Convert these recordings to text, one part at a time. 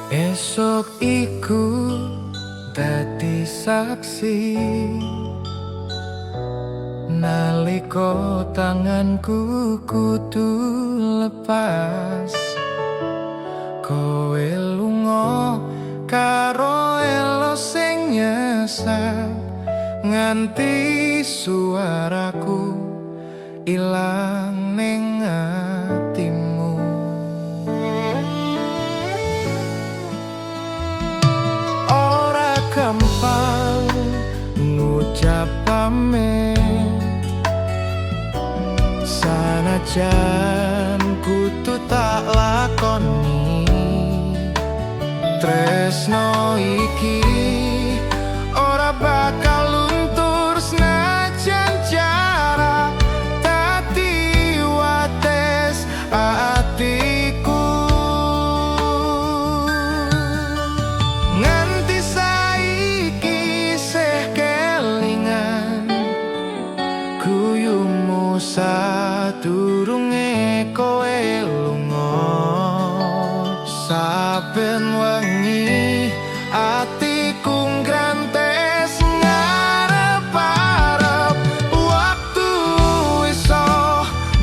Esok iku dadi saksi nalika tanganku kudu lepas. Kowe lunga karo elo sing nyesat, nganti suaraku ilang ning atimu. Ora gampang ngucap pamit, sanajan kudu tak lakoni. Tresno iki ora bakal luntur senajan jarak dadi wates atiku. Nganti saiki isih kelingan guyumu sadurunge kowe lunga. Saben wengi atiku nggrantes ngarep-arep waktu iso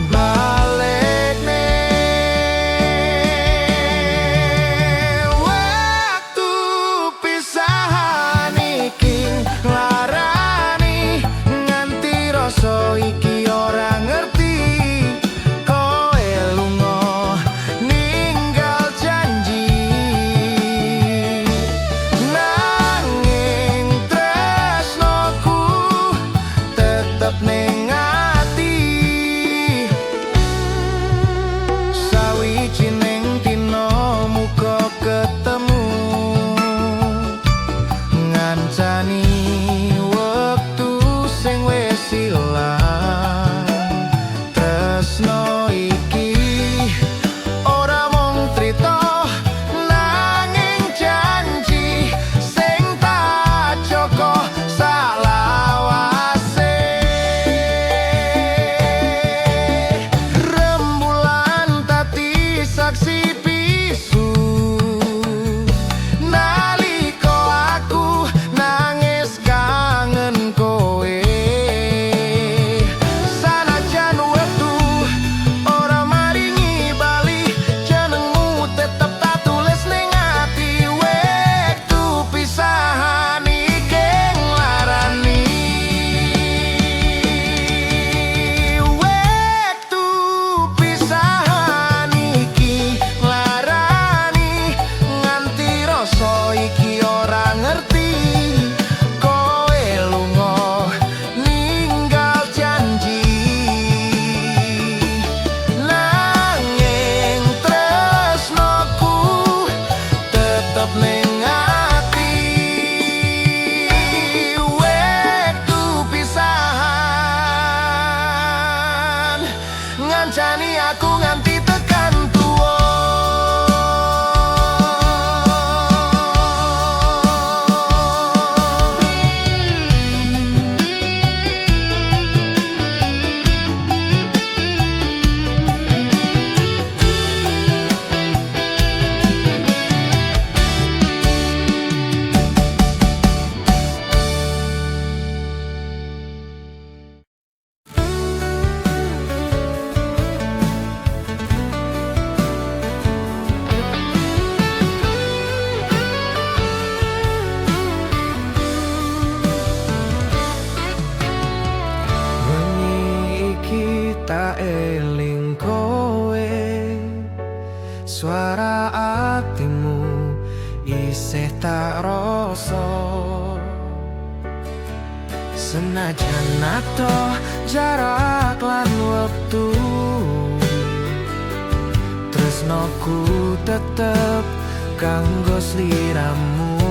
balekne. Waktu pisahan iki nglarani, nganti rasa iki ora ngerti. Kowe lunga ninggal janji, nanging tresnoku tetep ning ati. Sawijining dina muga ketemu, ngancani wektu sing wis ilang. Tresno iki ora mung crita, nanging janji sing tak jaga salawase. Rembulan dadi saksi bisu nalika aku nangis kangen kowe. Sanajan wektu ora maringi bali, jenengmu tetep tak tulis ning ati. Wektu pisahan iki nglarani, wektu pisahan iki nglarani, nganti rasa iki ora ngerti. Kowe lunga ninggal janji, nanging tresnoku tetep ning ati. Wektu pisahan ngancani aku nganti tekan tuwa. Wengi iki tak eling kowe, suara atimu isih tak rasa. Senajan adoh jarak lan wektu, tresnoku tetep kanggo sliramu.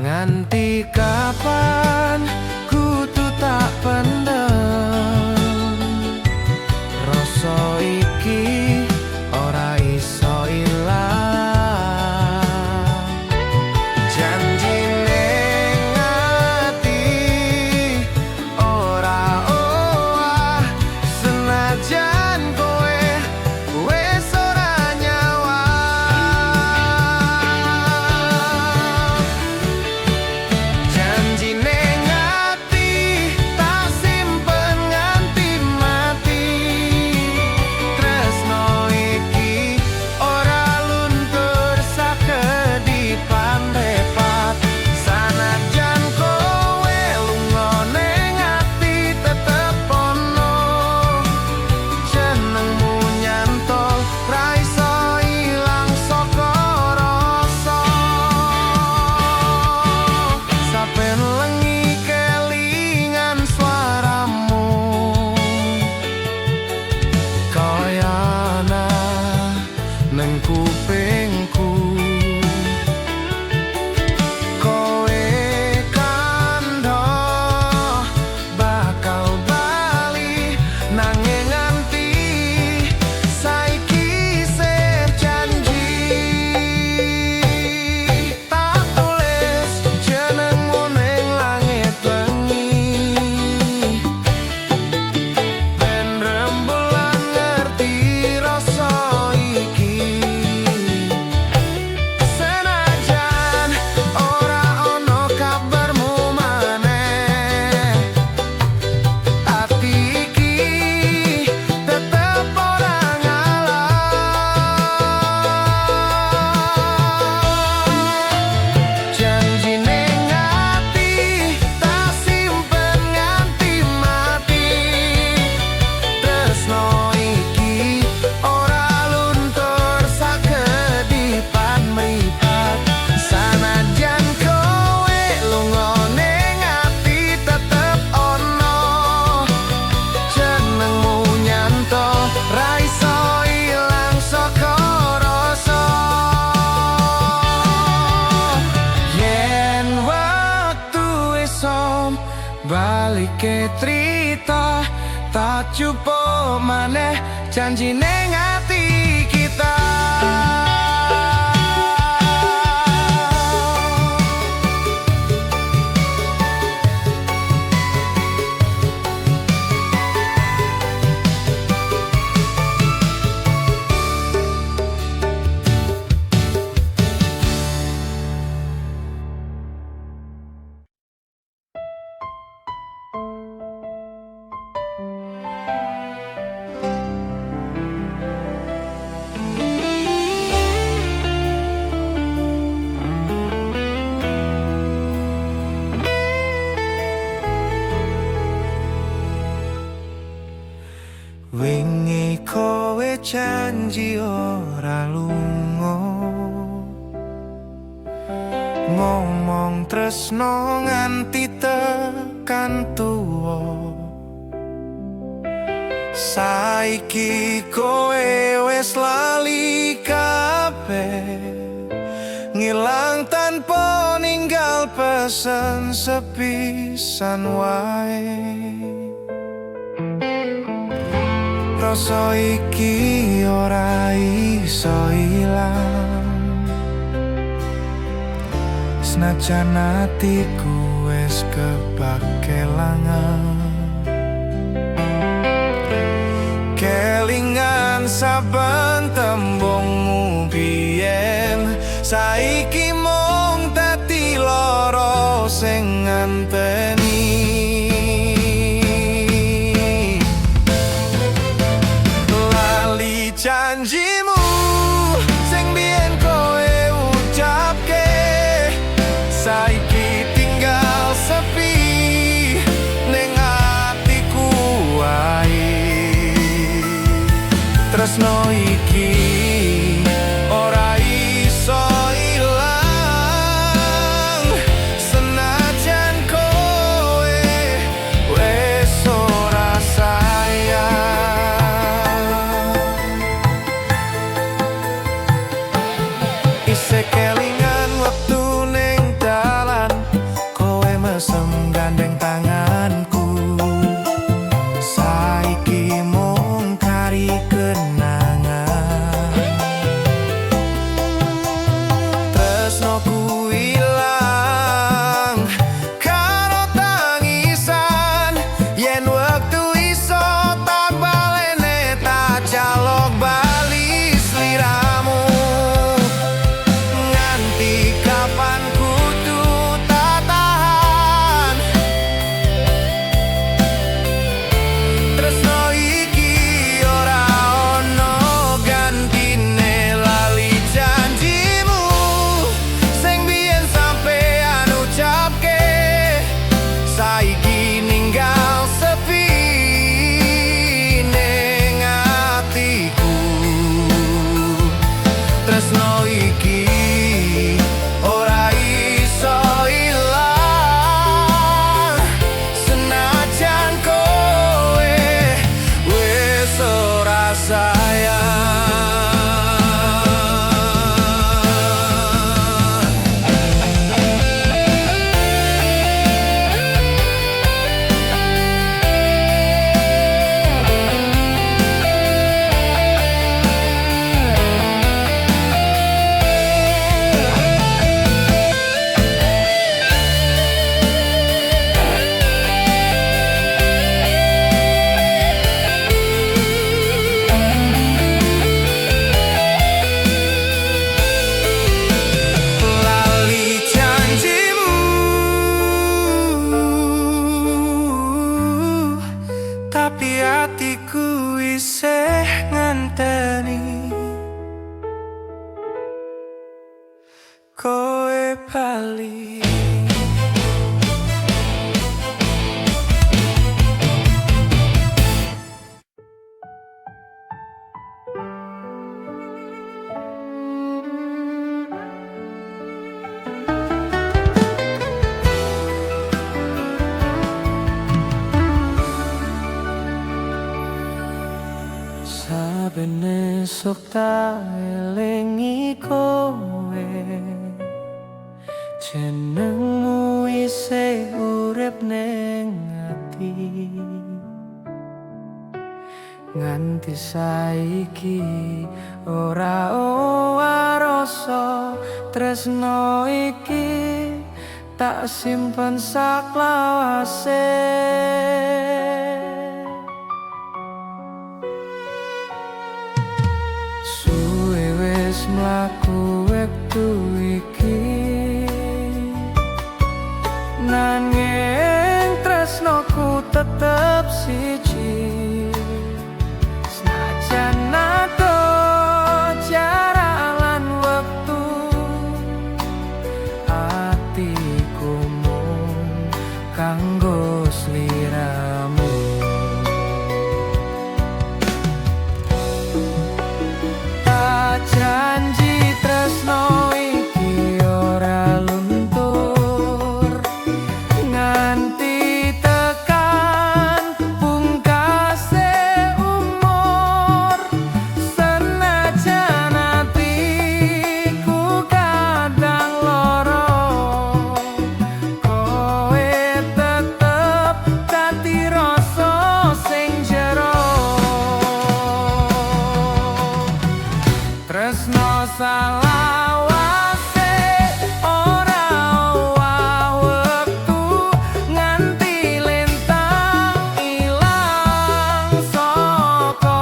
Nganti kapan kudu tak pendem, rasa iki ora iso ilang. Janji ning ati ora owah, senajan kowe Tak jupuk maneh janji neng ati kita. Wingi kowe janji ora lunga, ngomong tresno nganti tekan tuwa. Saiki kowe wis lali kabeh, ngilang tanpa ninggal pesen sepisan wae. Rasa iki ora iso ilang, senajan atiku wis kebak kelangan. Kelingan saben tembungmu biyen, saiki mung dadi lara sing nganteni. Lali janjimu sing biyen kowe ucapke, saiki tinggal sepi ning atiku wae. Tresno iki ora iso ilang, senajan kowe wis ora sayang. Isih kelingan wektu ning dalan, kowe mesem gandeng tanganku. Saiki mung kari kenangan. Tresnoku ilang karo tangisan, yen wektu iso tak balene, tak jaluk bali sliramu. Nganti kapan kudu tak tahan, tresno iki ora ono gantine. Lali janjimu sing biyen sampean ucapke, saiki ninggal sepi ning atiku. Tresno iki ora iso ilang, senajan kowe wis ora sayang. Lali janjimu, tapi atiku isih ngenteni kowe bali. Saben esuk tak elingi kowe, jenengmu isih urip ning ati. Nganti saiki ora owah rasa tresno iki tak simpen saklawase. Suwe wis mlaku wektu iki, nanging tresnoku tetep siji. Senajan adoh jarak lan wektu, atiku mung kanggo sliramu. Tak janji tresno iki ora luntur nganti tekan pungkase umur. Senajan atiku kadang loro, kowe tetep dadi rasa sing jero. Tresno salawase ora owah wektu nganti lintang ilang saka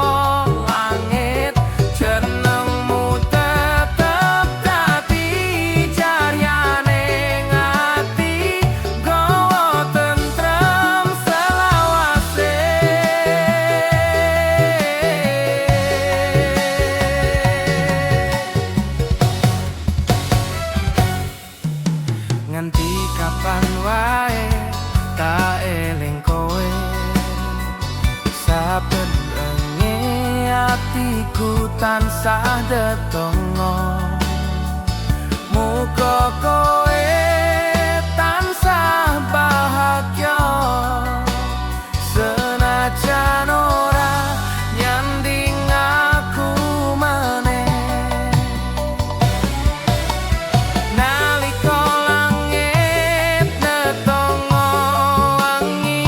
langit. Jenengmu tetep dadi cahyane ati, gawa tentrem selawase. Nganti kapan wae tak eling kowe, saben wengi atiku tansah dedonga. Muga kowe tansah bahagia, senajan ora nyanding aku maneh. Nalika langit netongo wangi,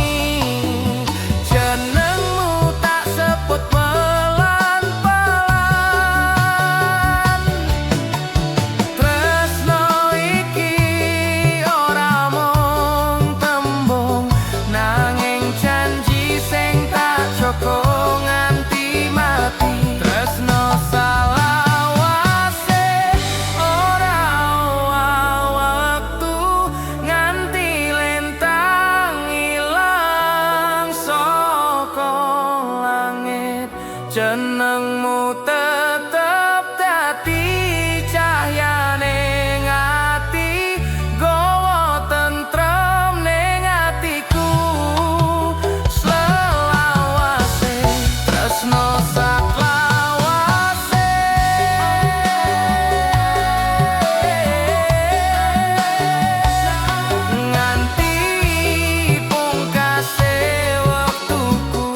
jenengmu tak sebut pelan-pelan. Tresno iki ora mung tembung, nanging janji sing tak jaga nganti mati. Tresno salawase ora owah wektu nganti lintang ilang saka langit. Jenengmu tetep dadi cahyane ati, gawa tentrem ning atiku selawase. Tresno saklawase nganti pungkase wektuku.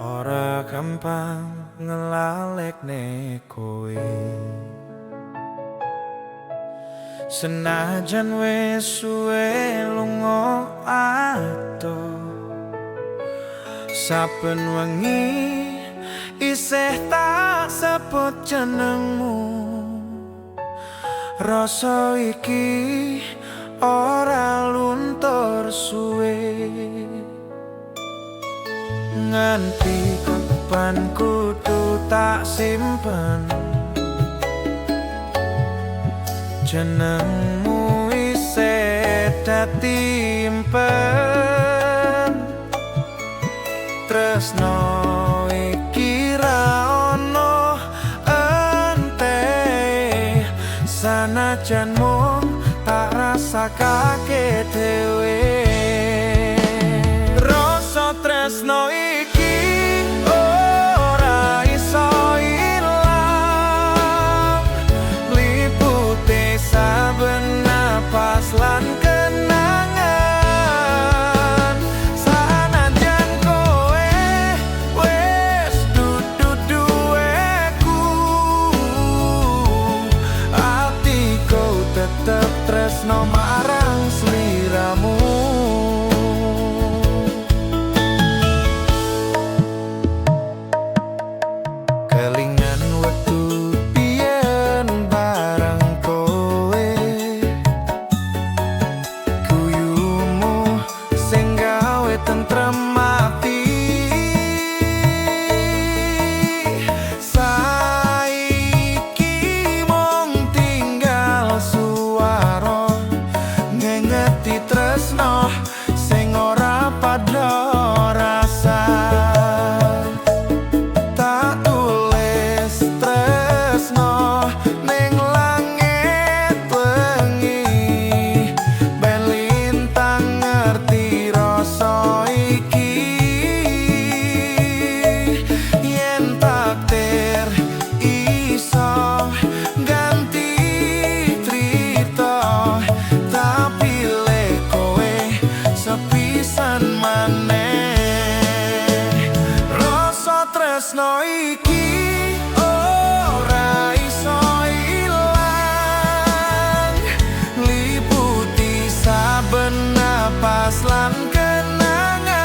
Ora gampang ngelalekne kowe, senajan wis suwe lunga adoh. Saben wengi isih tak sebut jenengmu, rasa iki ora luntur suwe. Nganti kapan kudu tak simpen jenengmu isih dadi impen. Tresno iki ra ono ente, sanajan mung tak rasakake dhewe. Rasa tresno iki ora iso ilang, lipute saben napas lan tetep tresno marang sliramu. Kelingan wektu biyen bareng kowe, guyumu sing gawe tentrem ati. Saiki mung tinggal suara ngengeti tresno sing ora padha rasa. Tak tulis tresno ning langit wengi, ben lintang ngerti rasa iki. Yen takdir iso ganti crita, tak pilih kowe sepisan maneh. Rasa tresno iki ora iso ilang, liputi saben napas lan kenangan.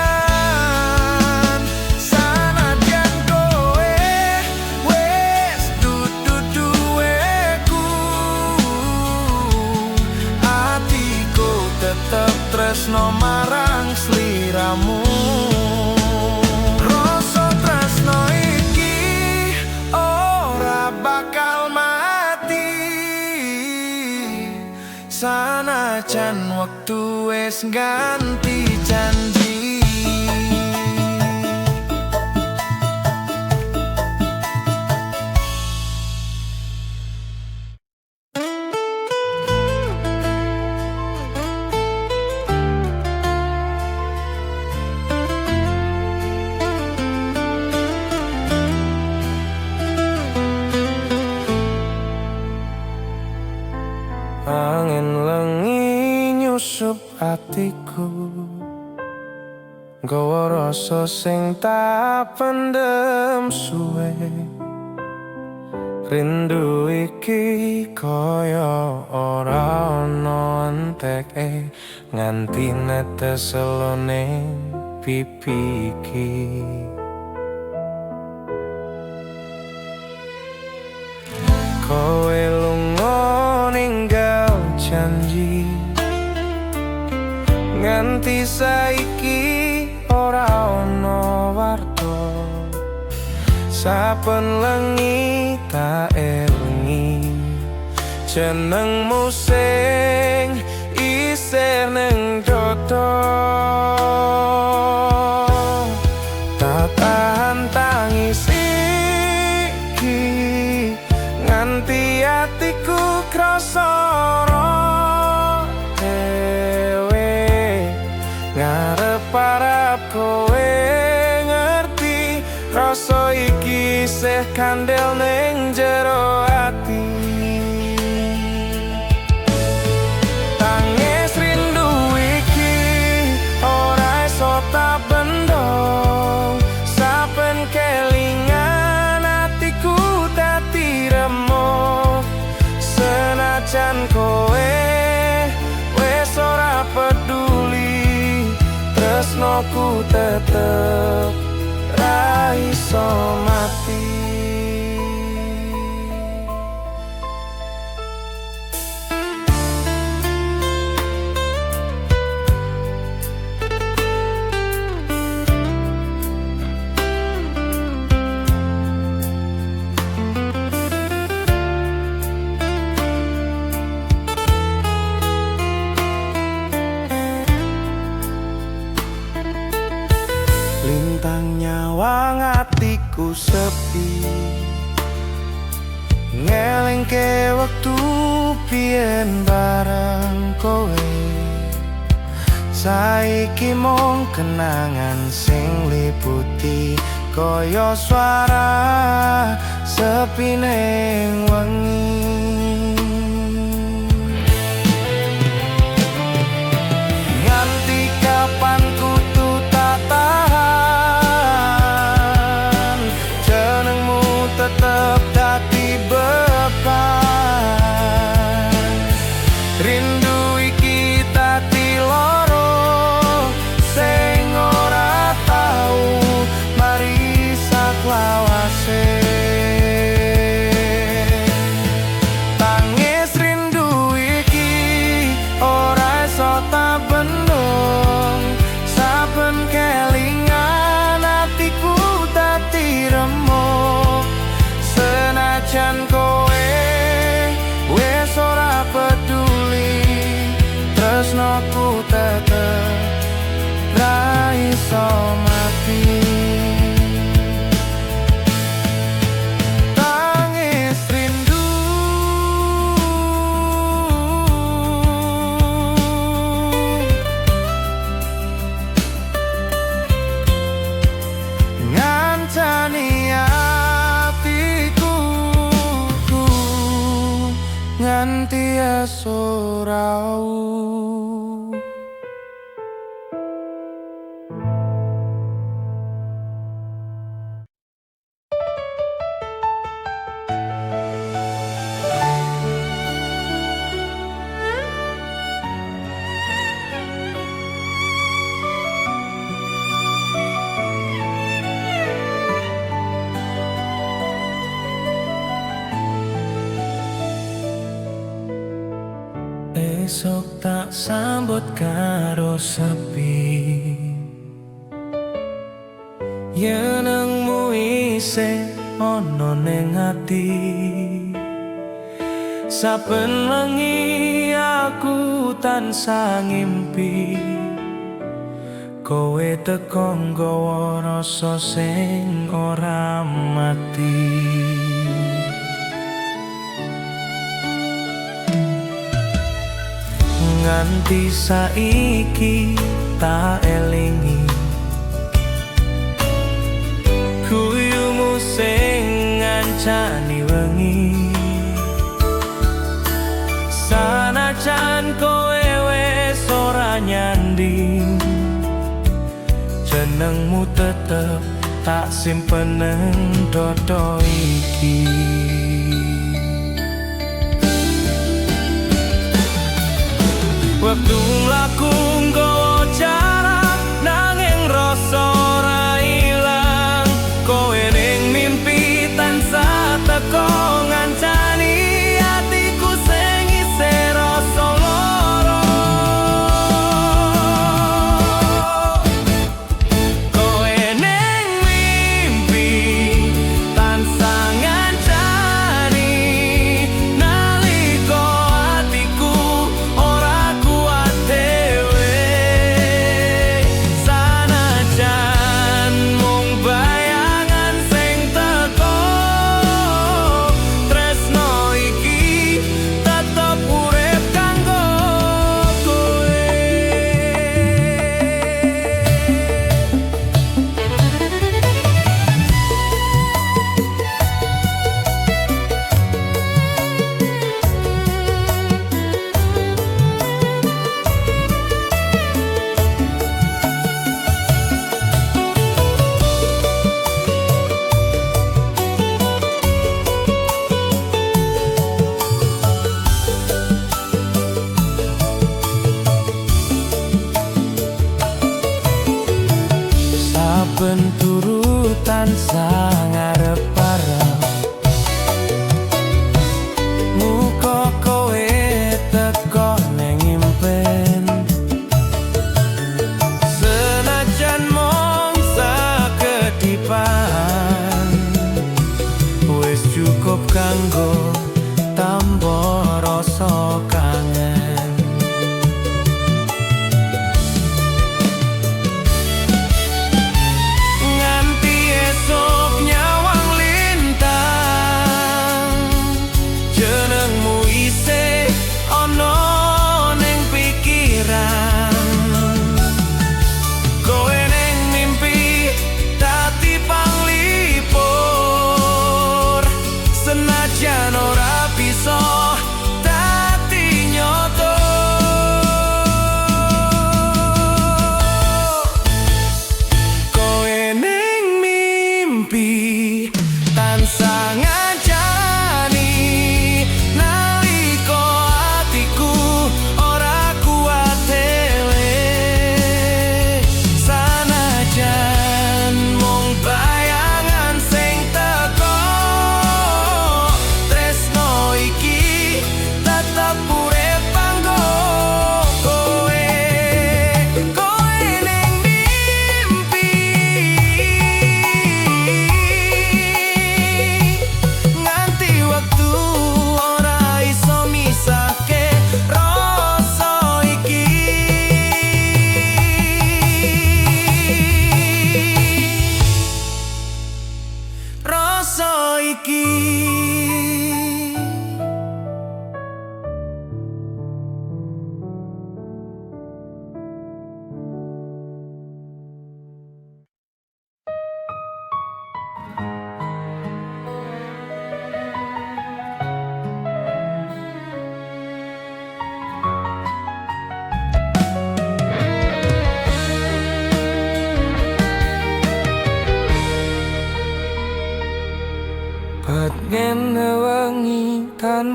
Sanajan kowe wis dudu duweku, atiku tetep tresno marang sliramu. Rasa tresno iki ora bakal mati, sanajan wektu wis ganti janji. Angin lengi nyusup atiku, gawa rasa sing tak pendem suwe. Rindu iki kaya ora ana enteke, nganti netes elone pipi iki. Kowe lunga ninggal janji, nganti saiki ora ana warta. Saben lengi tak elingi jenengmu sing isih ning dodo. Tak tahan tangis iki, nganti atiku krasa dhewe. Ngarep-arep kowe ngerti rasa iki isih kandel ning jero ati. Tangis rindu iki ora iso tak bendong, saben kelingan atiku dadi remuk. Senajan kowe wis ora peduli, tresnoku tetep ra iso mati. Lintang nyawang atiku sepi, ngelingke wektu biyen bareng kowe. Saiki mung kenangan sing liputi, kaya suara sepi ning wengi. Nganti kapan kudu tak tahan, jenengmu tetep dadi beban. Rindu iki dadi loro sing ora tau mari saklawase. Tangis rindu iki ora iso tak bendung. Saben kelingan atiku dadi remuk. Senajan kowe wis ora peduli, tresnoku tetep ra iso mati. Tangis rindu ngancani atiku nganti esuk raup. Esok tak sambut karo sepi, Yenengmu isih ana ning ati. Saben wengi aku tansah ngimpi, kowe teko nggawa rasa sing ora mati. Nganti saiki tak elingi guyumu sing ngancani wengi. Sanajan kowe wis ora nyanding, jenengmu tetep tak simpen nang dodo iki. Wektu mlaku nggawa jarak, nanging rasa ora ilang. Kowe ning mimpi tansah teko ngancani atiku sing isih rasa lara. Kowe ning mimpi tansah ngancani nalika atiku ora kuat dhewe.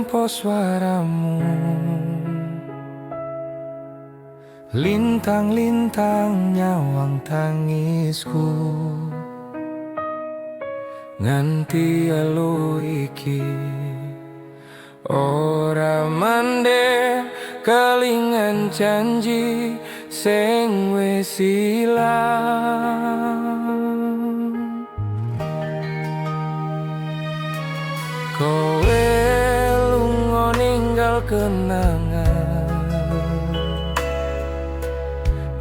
Nampa suaramu. Lintang-lintang nyawang tangisku, nganti elu iki ora mandek, kelingan janji sing wis ilang. Kowe lunga ninggal kenangan,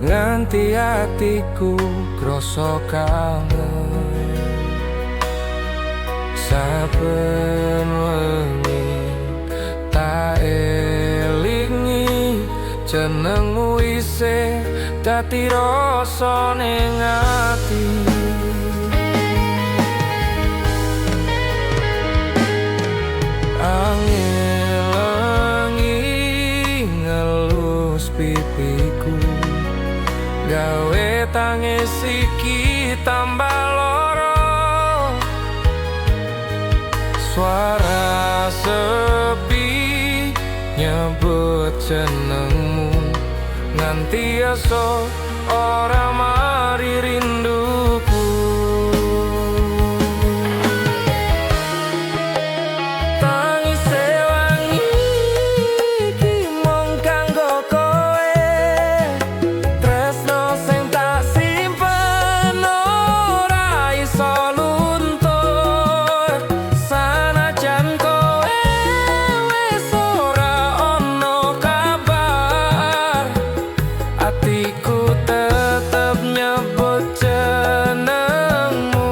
nganti atiku krasa kangen. Saben wengi tak elingi jenengmu, isih dadi rasa ning ati. Angin wengi ngelus pipiku, gawe tangis iki tambah loro. Suara sepi nyebut jenengmu, nganti esuk ora mari rinduku. Tangis wengi iki mung kanggo kowe, tresno sing tak simpen ora iso luntur. Sanajan kowe wis ora ono kabar, atiku tetep nyebut jenengmu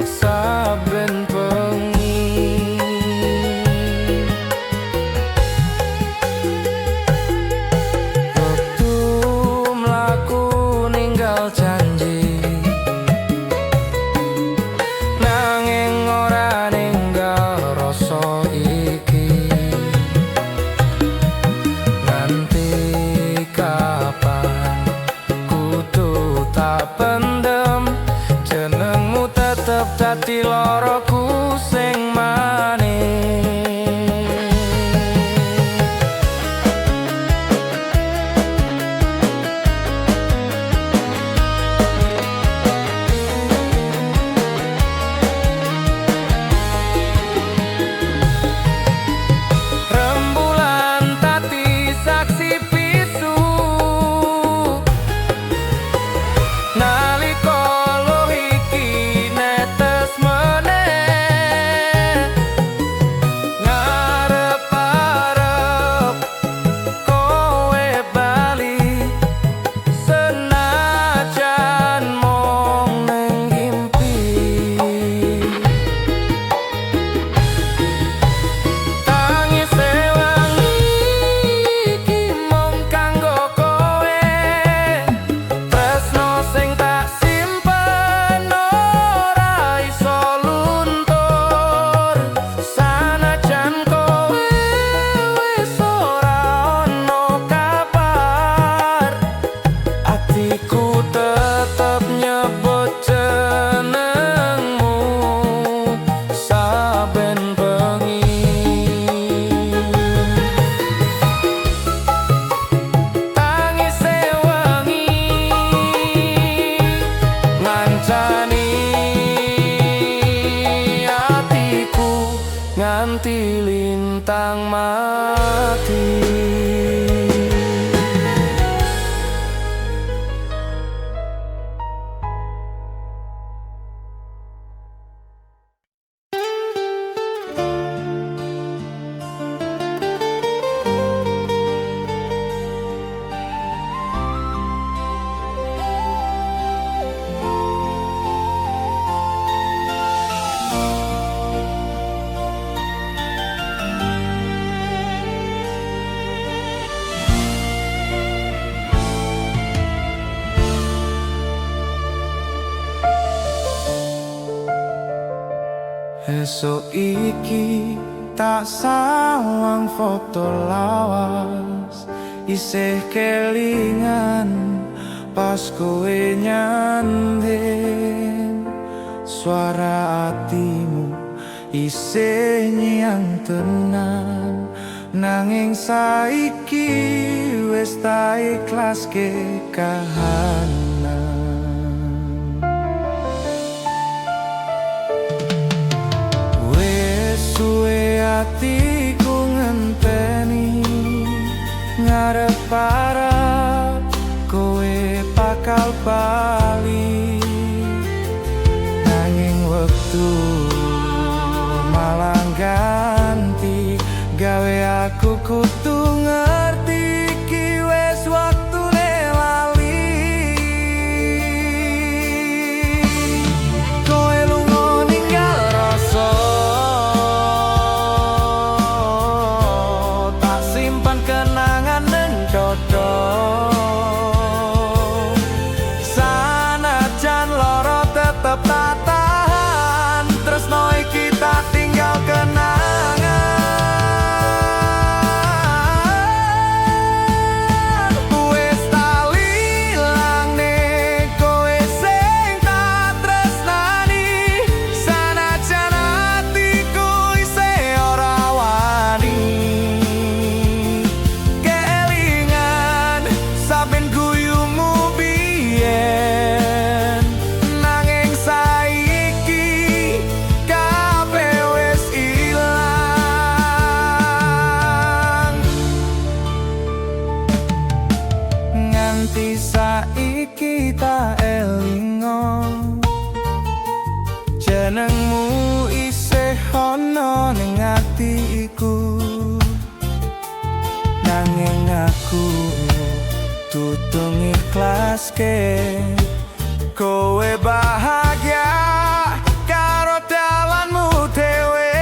saben bengi. Wektu mlaku ninggal janji, nanging ora ninggal rasa iki. Nganti kapan kudu tak pendem jenengmu, tetep dadi loroku sing manis. Rembulan dadi saksi bisu nalika luh iki netes meneh. Ngarep-arep kowe bali, senajan mung ning impi. Tangis wengi iki mung kanggo kowe, tresno sing tak simpen ora iso luntur. Sanajan kowe wis ora ono kabar, atiku tetep nyebut jenengmu saben bengi. Tangis wengi ngancani atiku nganti lintang mati. Esuk iki tak sawang foto lawas, isih kelingan pas kowe nyanding. Suara atimu isih nyang tenan. Nanging saiki wis tak ikhlaske kahanan. Wis suwe atiku ngenteni, ngarep-arep kowe bakal bali. Nanging wektu malah ganti, gawe aku kudu ngerti iki wis waktune lali. Kowe lunga ninggal rasa, tak simpan kenangan neng dodo. Sanajan loro tetep tak tahan, tresno iki tak tinggal kenangan. Wis tak ilangne kowe sing tak tresnani, sanajan atiku isih ora wani. Kelingan saben guyumu biyen, nanging saiki kabeh wis ilang. Nganti saiki tak elingo, jenengmu isih ana ning atiku. Nanging aku kudu ngiklaske kowe bahagia karo dalanmu dhewe.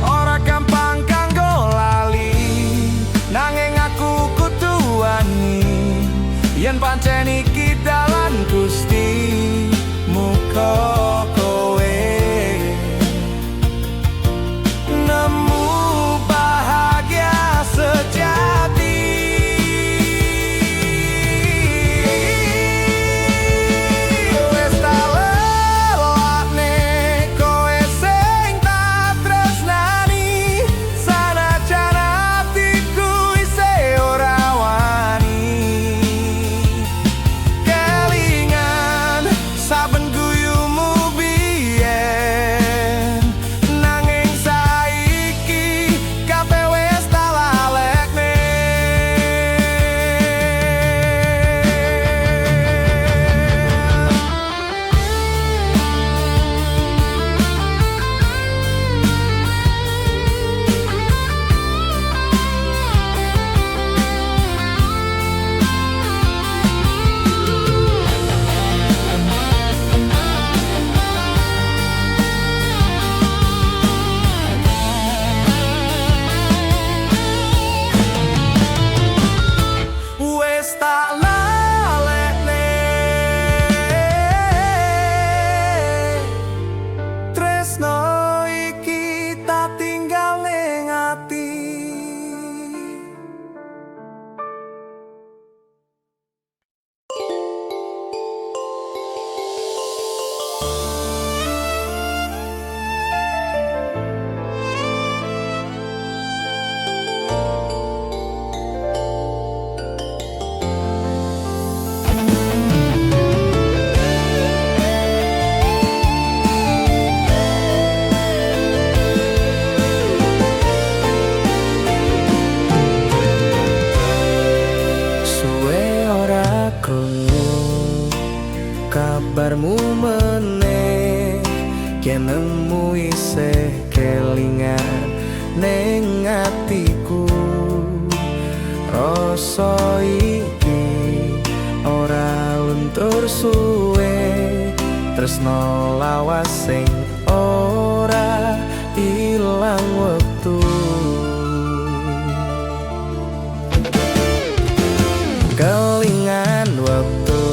Ora gampang kanggo lali, nanging aku kudu wani. Yen pancen iki dalan Gusti, muga kowe nemu bahagia sejati. Wis tak lelakne kowe sing tak tresnani, sanajan atiku isih ora wani. Kelingan saben guyumu biyen, nanging saiki kabeh wis tak lalekne. Wis tak lalekne tresno iki tak tinggal ning ati. Suwe ora krungu kabarmu meneh, jenengmu isih kelingan ning atiku. Rasa iki ora luntur suwe, tresno lawas sing ora ilang wektu. Kelingan wektu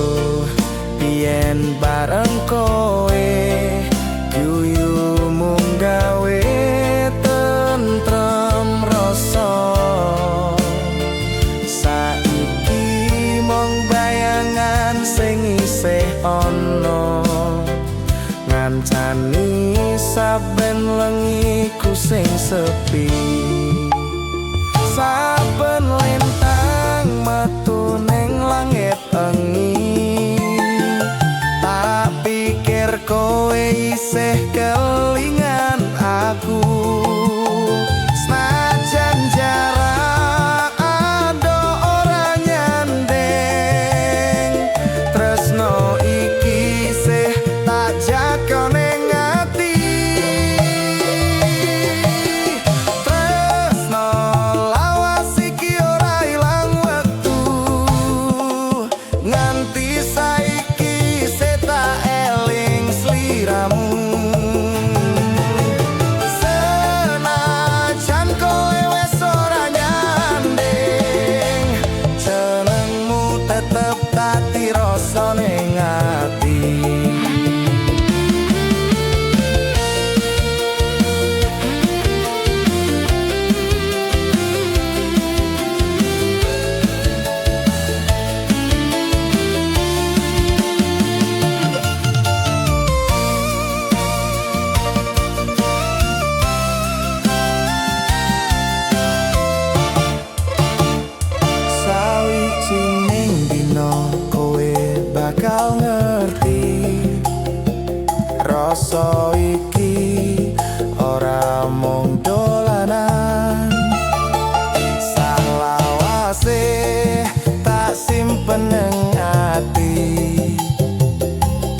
biyen bareng kowe, guyumu gawe tentrem rasa. Saiki mung bayangan sing isih ana. sepi. Saben lintang metu ning langit wengi, tak pikir kowe isih kelingan aku. Senajan jarak adoh ora nyanding, tresno iki isih tak jaga ning ati. Tresno lawas iki ora ilang wektu, nganti saiki isih tak eling sliramu. Senajan kowe wis ora nyanding, jenengmu tetep dadi rasa ning ati. Sawijining dina kowe bakal ngerti, rasa iki ora mung dolanan. Salawase tak simpen ning ati,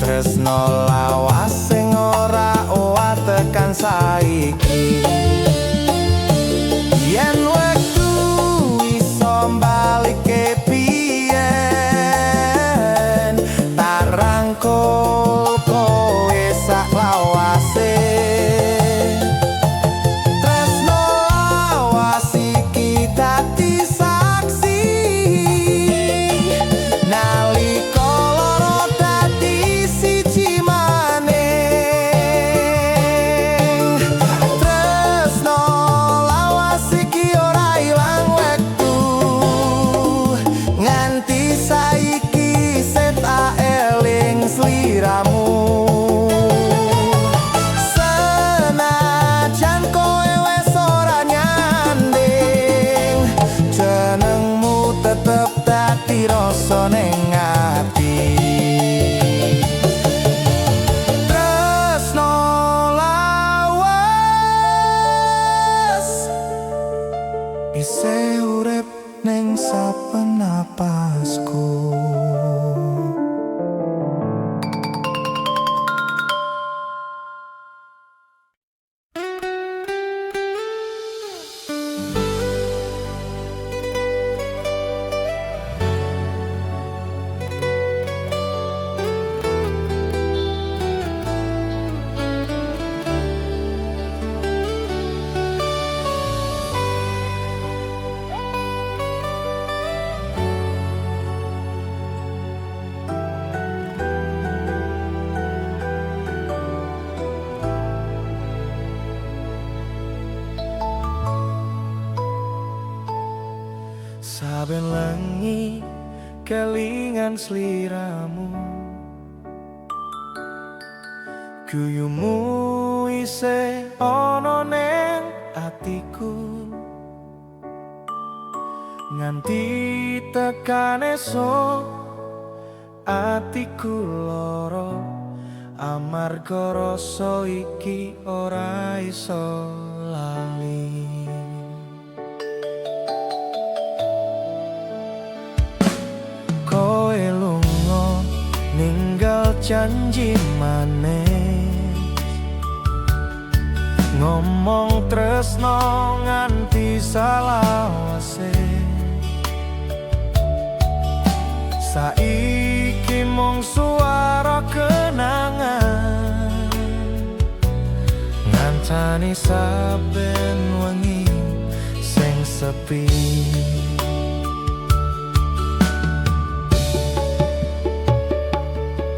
tresno lawas sing ora owah tekan saiki. Yen wektu iso balikke biyen, tak rangkul kowe sak lawase. Tresno lawas iki dadi saksi, nalika loro dadi siji maning. Tresno lawas iki ora ilang wektu, nganti saiki isih tak eling sliramu. Senajan kowe wis ora nyanding, jenengmu tetep dadi rasa ning ati. Tresno lawas isih urip ning saben napasku. Saben wengi kelingan sliramu, guyumu isih ana ning atiku. Nganti tekan esuk atiku lara, amarga rasa iki ora iso lali. Kowe lunga ninggal janji manis, ngomong tresno nganti salawase. Saiki mung suara kenangan, ngancani saben wengi sing sepi.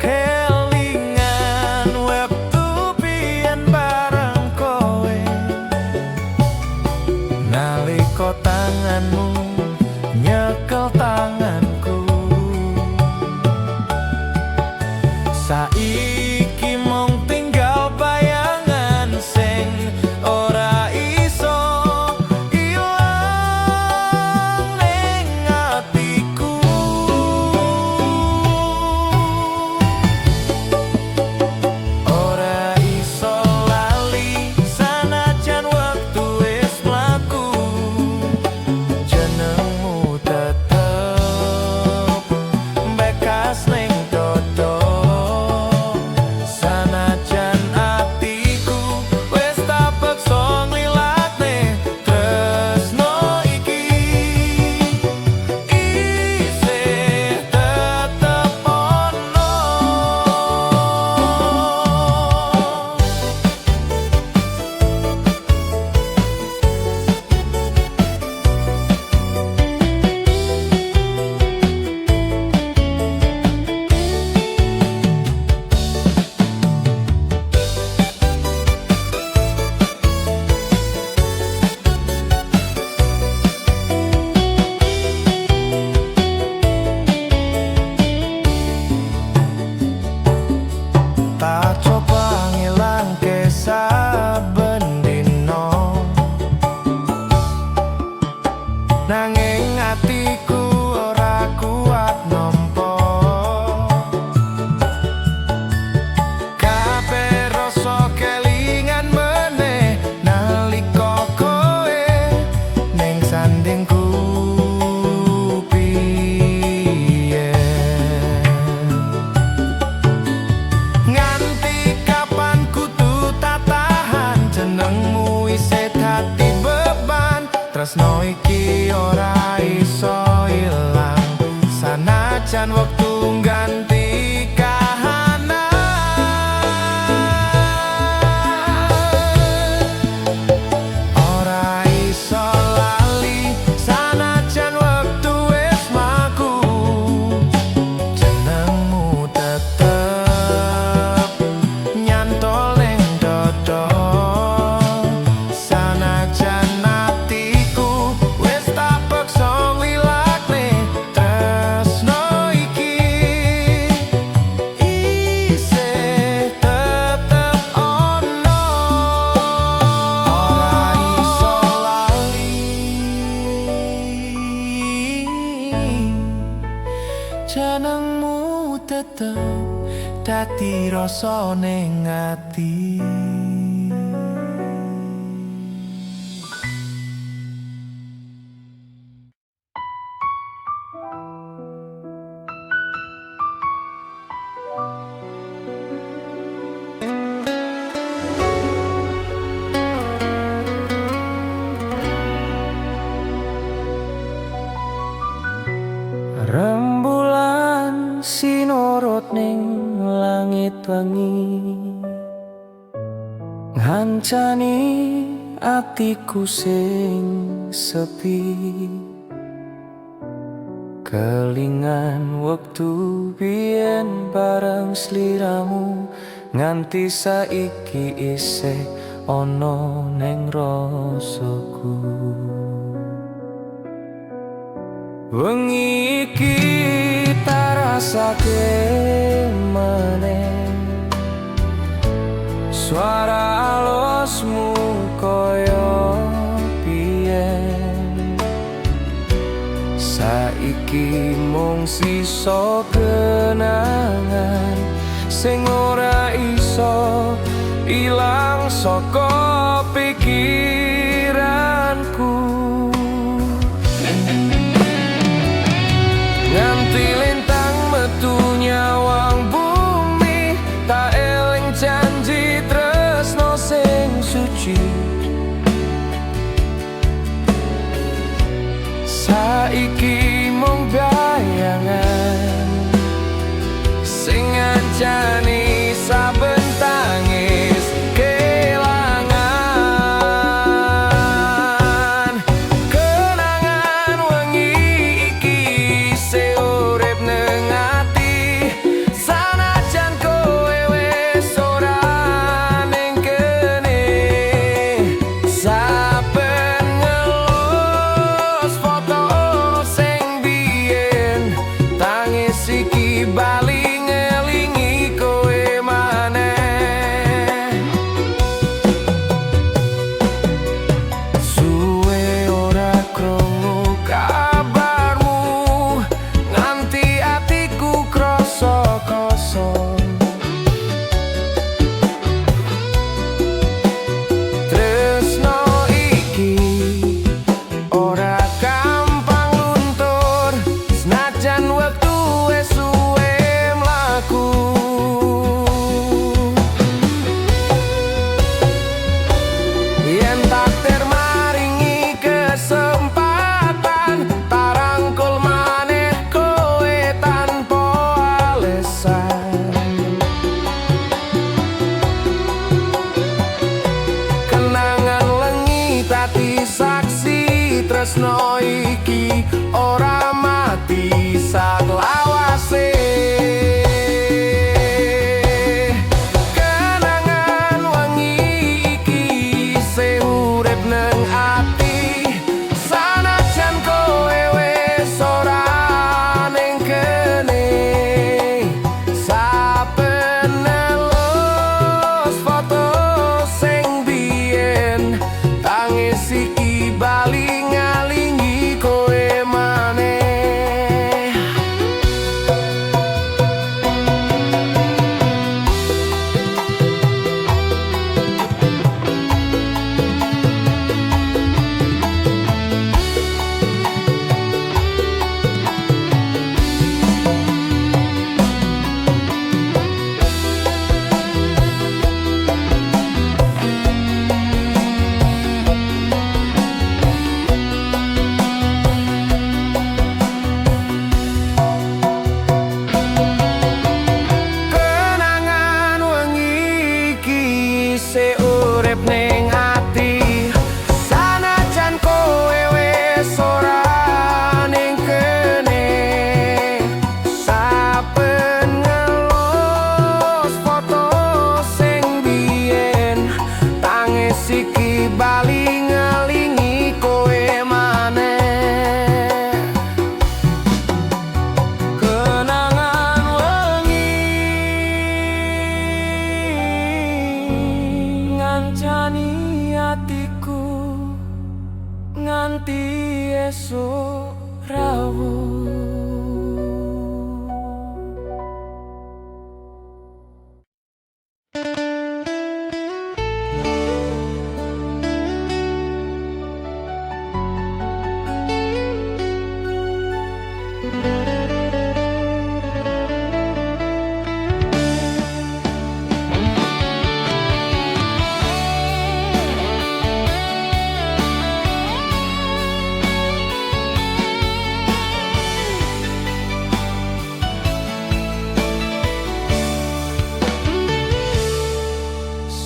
Kelingan wektu biyen bareng kowe, nalika tanganmu nyekel tanganku. Saiki mung tinggal bayangan sing ora iso Tresno iki ora iso ilang, sanajan wektu ganti kahanan. Ora iso lali sanajan wektu wis mlaku. Jenengmu tetep nyantol ning dodo, sanajan atiku wis tak peksa nglilakne. Tresno iki isih tetep ono. Ora iso lali, jenengmu tetep dadi rasa ning ati. Rembulan sinorot ning langit wengi, ngancani atiku sing sepi. Kelingan wektu biyen bareng sliramu, nganti saiki isih ana ning rasaku. Wengi iki tak rasake meneh, suara alosmu koyo biyen. Saiki mung sisa kenangan sing ora iso ilang saka pikiranku. Nganti lintang metu nyawang bumi, tak eling janji tresno sing suci. Saiki mung bayangan sing ngancani saben tangis kelangan. Kenangan wengi iki isih urip neng ati, sanajan kowe wis ora ning kene. Saben ngelus foto sing biyen, tangis iki bali ngelingi kowe maneh. Suwe ora krungu kabarmu, nganti atiku krasa kosong. Tresno iki ora gampang luntur, senajan wektu wis suwe mlaku. Yen takdir maringi kesempatan, tak rangkul maneh kowe tanpa alesan. Kenangan wengi dadi saksi, tresno iki ora mati saklawase. Kenangan wengi iki isih urip neng ati, sanajan kowe wis ora ning kene. Saben ngelus foto sing biyen, tangis iki bali ngalingi kowe maneh. Nganti esuk rawuh.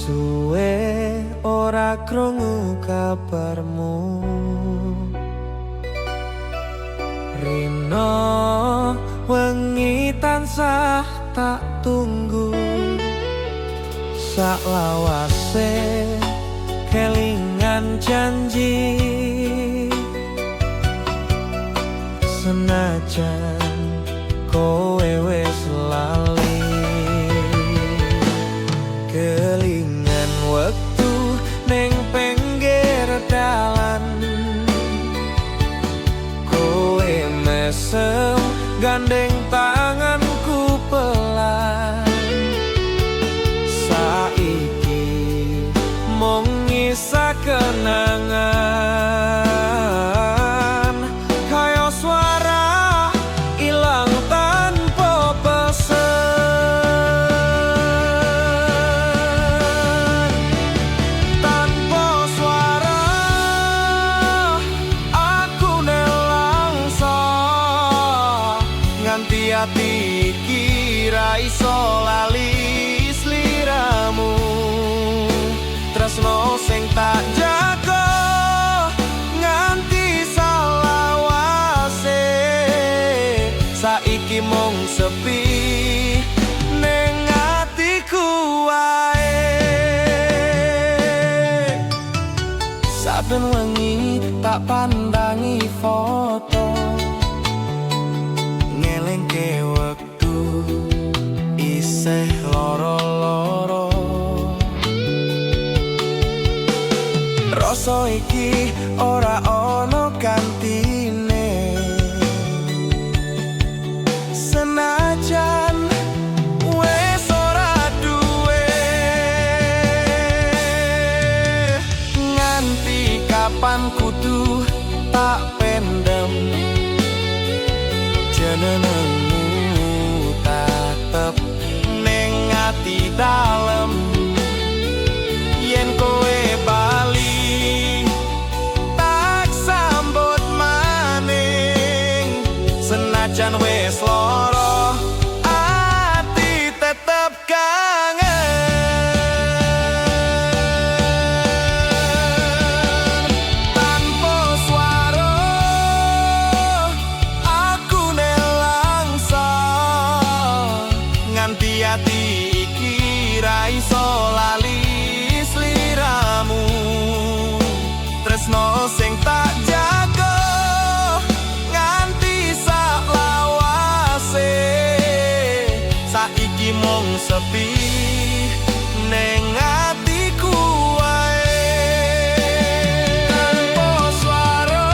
Suwe ora krungu kabarmu, rino wengi tansah tak tunggu. Saklawase kelingan janji, senajan kowe wis lali. Kelingan wektu ning pinggir dalan, kowe mesem gandeng tanganku pelan. Saiki mung isa kenangan, kaya suara ilang tanpa pesen. Tanpa suara aku nelangsa, nganti ati iki ra iso lali sliramu. Tresno sing tak jaga nganti salawase, saiki mung sepi ning atiku wae. Saben wengi tak pandangi foto, ngelingke wektu isih loro-loro. Rasa iki ora ana gantine, senajan wis ora duwe. Nganti kapan kudu tak pendem jenengmu, tetep ning ati dalem. Yen kowe bali tak sambut maning, senajan wis lara ati tetep kangen. Tanpa suara aku nelangsa, nganti ati iki ra iso lali sliramu. Tresno sing tak jaga nganti saklawase, saiki mung sepi ning atiku wae. Tanpa suara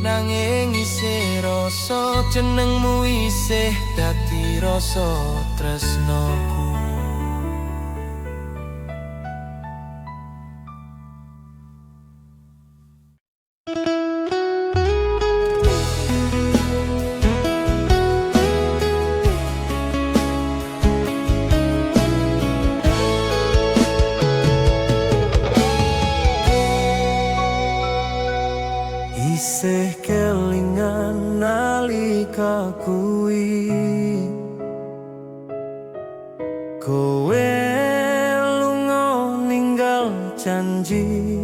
nanging isih rasa jenengmu isih dadi rasa tresnoku. Isih kelingan nalika kuwi, kowe lunga ninggal janji.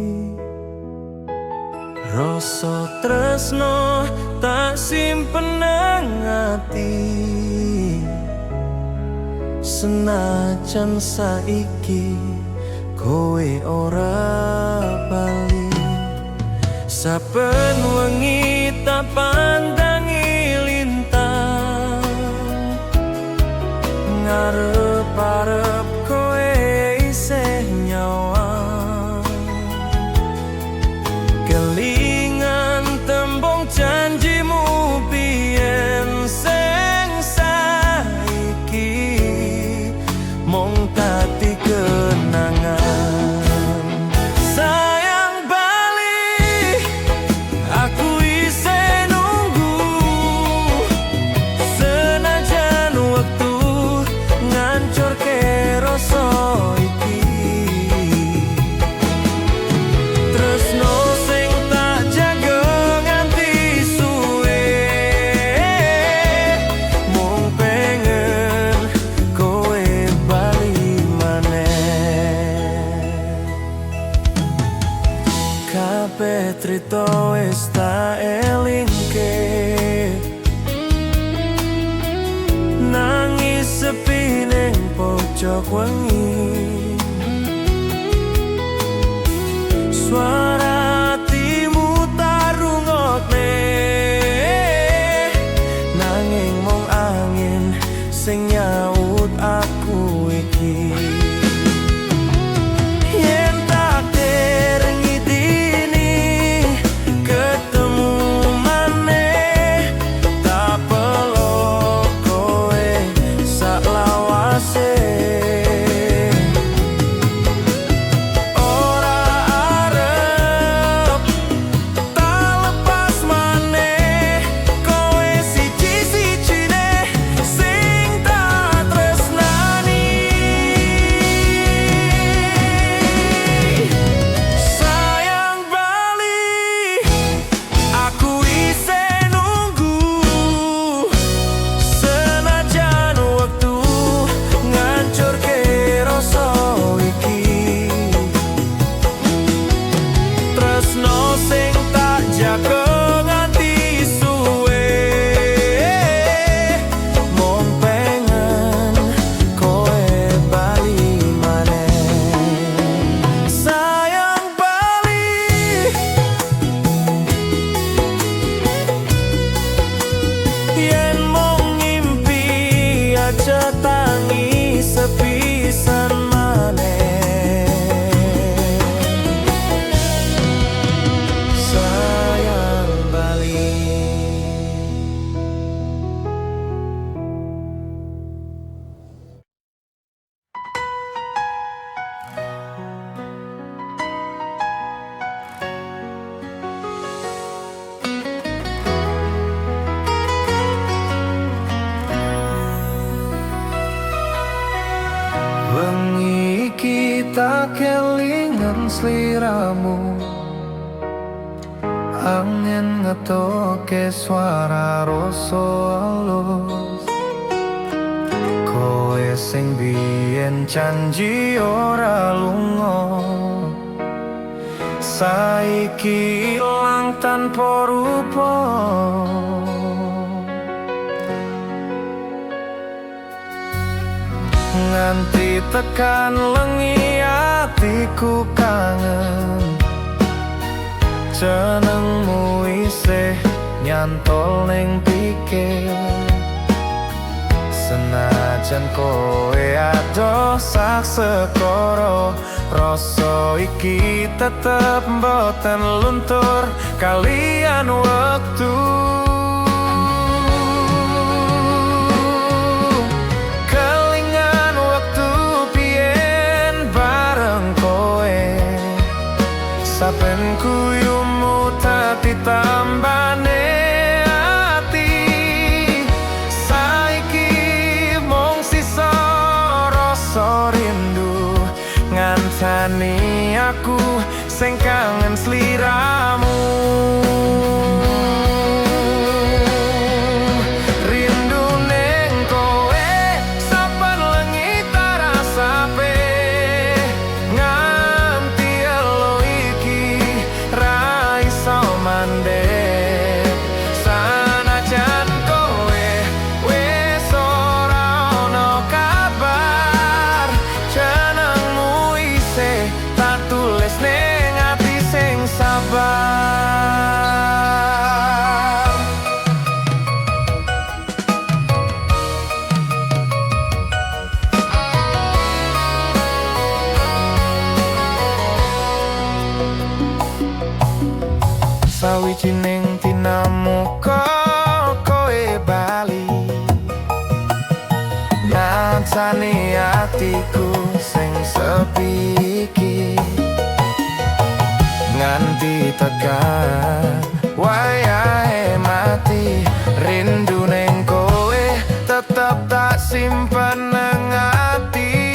Rasa tresno tak simpen nang ati, senajan saiki kowe ora bali. Saben wengi tak pandangi lintang, ngarep-arep kowe isih. Kabeh trito wis tak elingke. Nangis sepi ning pojok wengi. Suara hatimu tak rungokne, nanging mung angin sing nyaut aku iki. Yen takdir ngidini ketemu maneh, tak peluk kowe saklawase. Ora arep tak lepas maneh, kowe siji-sijine sing tak tresnani. Sayang, bali, aku isih nunggu. Senajan wektu ngancurke rasa iki, tresno sing tak jaga nganti suwe, mung pengen kowe bali maneh. Sayang, bali. Yen mung ngimpi aja tangi sepisan maneh. Sayang, bali. Wengi iki tak kelingan sliramu. Angin ngetoke suara rasa alus. Kowe sing biyen janji ora lunga, saiki ilang tanpa rupa. Nganti tekan lengi atiku kangen. Jenengmu isih nyantol ning pikir. Senajan kowe adoh sak segara, rasa iki tetep mboten luntur kalian wektu. Kelingan wektu biyen bareng kowe. Saben guyumu dadi tambane ati. Saiki mung sisa rasa rindu ngancani aku sing kangen sliramu. Rindu ning kowe saben lengi tak rasake. Nganti elo iki ra iso mandek. Sanajan kowe wis ora ono kabar, jenengmu isih tak tulis ning ati sing sabar. Sawijining dina muga kowe bali, ngancani atiku sing sepi iki. Nganti tekan wayahe mati, rindu ning kowe tetep tak simpen nang ati.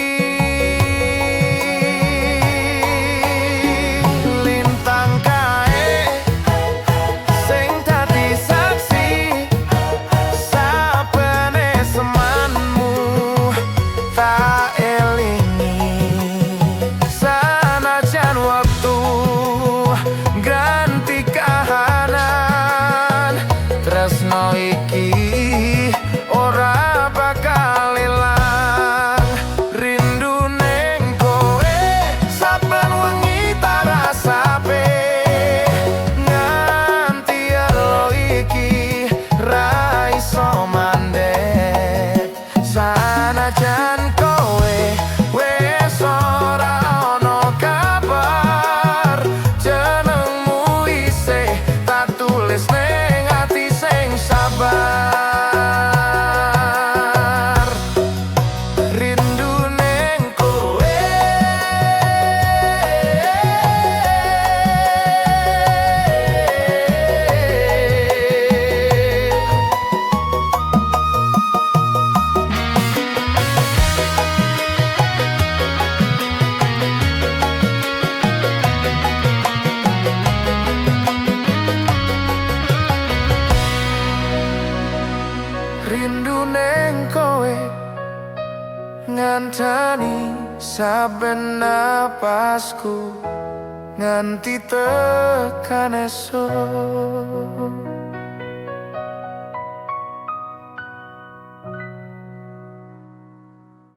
Lintang kae sing dadi saksi sabene semanmu tak elingi. Sanajan wektu ganti Rindu neng kowe ngantani saben napasku nganti tekan esuk.